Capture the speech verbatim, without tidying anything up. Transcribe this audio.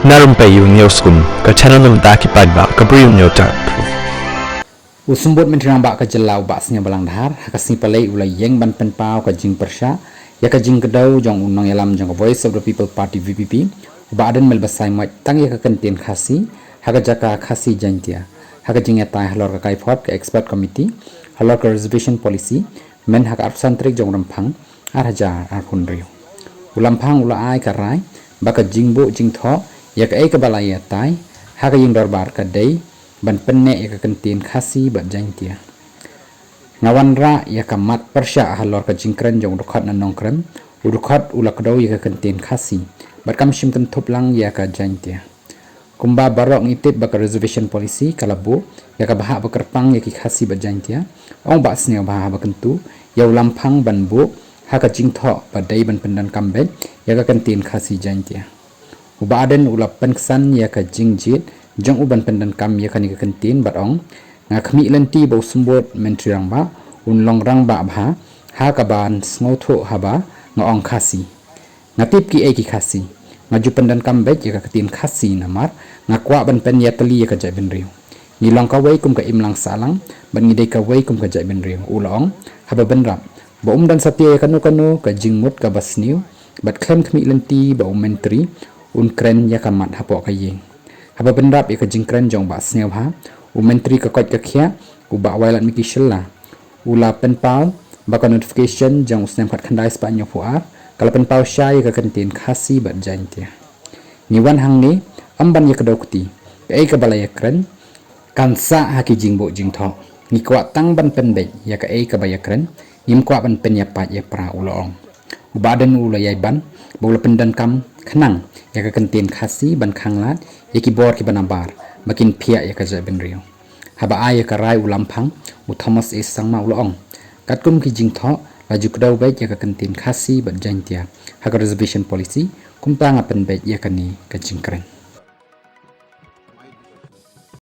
Na Rympei U News Kum, ka channel na bynta ki paidbah ka Bri U News Tap. U Symbud Myntri Rangbah ka jylla u Bah Sniawbhalang Dhar, ha ka sngi Palei u la ïeng ban pynpaw ka jingpyrshah ïa ka jingkdew jong u nongïalam jong ka Voice of the People Party, V P P, u Bah Ardent Miller Basaiawmoit, tang ïa ka kyntien Khasi ha ka jaka Khasi Jaintia, ha ka jingïatai halor ka kaiphod ka Expert Committee halor ka Reservation Policy, myn ha ka arphew san tarik jong u Rymphang, ar hajar arphew hynriew. U Lamphang u la ai ka rai ba ka jingbuh jingthoh ïa kaei kaba la ïatai ha ka ïing dorbar ka dei ban pynneh ïa ka kyntien Khasi bad Jaintia. Nga wanrah ïa ka mat pyrshah halor ka jingkren jong u dkhot na Nongkrem, u dkhot u la kdew ïa ka kyntien Khasi bad kam shym kynthup lang ïa ka Jaintia. Kumba baroh ngi tip ba ka Reservation Policy ka la buh ïa ka bhah ba kyrpang ïa ki Khasi bad Jaintia, ong u Bah Sniawbha haba kyntu ïa u Lamphang ban buh ha ka jingthoh ba dei ban pyndonkam beit ïa ka kyntien Khasi Jaintia. U Bah Ardent u la pynksan ïa ka jingjied jong u ban pyndonkam ïa kane ka kyntien bad ong, nga khmih lynti ba u Symbud Myntri Rangbah un long rangbah bha ha kaban sngewthuh haba nga ong Khasi. Nga tip kiei ki Khasi. Nga ju pyndonkam beit ïa ka ktien Khasi namar nga kwah ban pynïatylli ïa ka jaitbynriew. Ngi long kawei kum ka imlang sahlang bad ngi dei kawei kum ka jaitbynriew, u la ong, haba bynrap ba um don satia ïa kano kano ka jingmut kaba sniew bad khlem khmih lynti ba u Myntri un kren ïa ka mat hapoh ka ïing. Haba bynrap ïa ka jingkren jong u Bah Sniawbha, u Myntri ka koit ka khiah, u Bah Wailadmiki Shylla, u la pynpaw ba ka notification jong u snem khatkhyndai spah hynñiewphew ar ka la pynpaw shai ïa ka kyntien Khasi bad Jaintia. Ngi wan hangne ym ban ïakdew kti, kaei kaba la ïakren kan sah ha ki jingbuh jingthoh. Ngi kwah tang ban pynbeit ïa kaei kaba ïakren, ngim kwah ban pynïapait ïapra, u la ong. U Bah Ardent u la ïai ban ba u la pyndonkam khnang ïa ka kyntien Khasi ban khanglad ïa ki bor kiba nabar ba kin phiah ïa ka jaitbynriew. Haba ai ïa ka rai u Lamphang, u Thomas A Sangma u la ong, katkum ki jingthoh la ju kdew beit ïa ka kyntien Khasi bad Jaintia ha ka Reservation Policy, kumta nga pynbeit ïa kane ka jingkren.